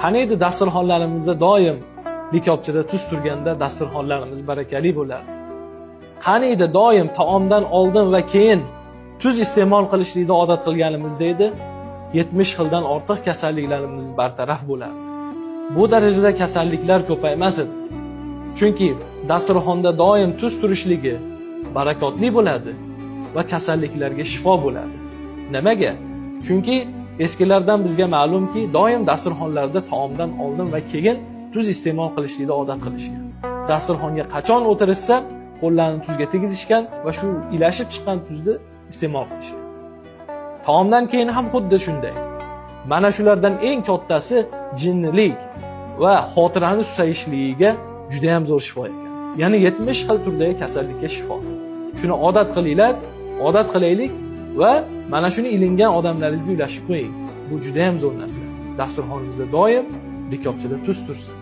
Qani edi dasturxonlarimizda doim likopchada tuz turganda dasturxonlarimiz barakali bo'lardi. Qani edi doim taomdan oldin va keyin tuz iste'mol qilishlikni odat qilganimizda edi, 70 xildan ortiq kasalliklarimiz bartaraf bo'lardi. Bu darajada kasalliklar ko'paymas edi. Chunki dasturxonda doim tuz turishligi barakotli bo'ladi va kasalliklarga shifo bo'ladi. Nimaga? Chunki eskilardan bizga ma'lumki, doim dasturxonlarda taomdan oldin va keyin tuz iste'mol qilishlikni odat qilishgan. Dasturxonga qachon o'tirishsa, qo'llarini tuzga tegizishgan va shu ilashib chiqqan tuzni iste'mol qilishgan. Taomdan keyin ham xuddi shunday. Mana shulardan eng kattasi jinnilik va xotirani susayishligiga juda ham zo'r shifo ekan. Ya'ni 70 xil turdagi kasallikka shifo. Shuni odat qilinglar, odat qilaylik va mana shuni ilingan odamlaringizga ulashib qo'ying. Bu juda ham zo'r narsa. Dasturxonimizda doim likopchada tuz tursin.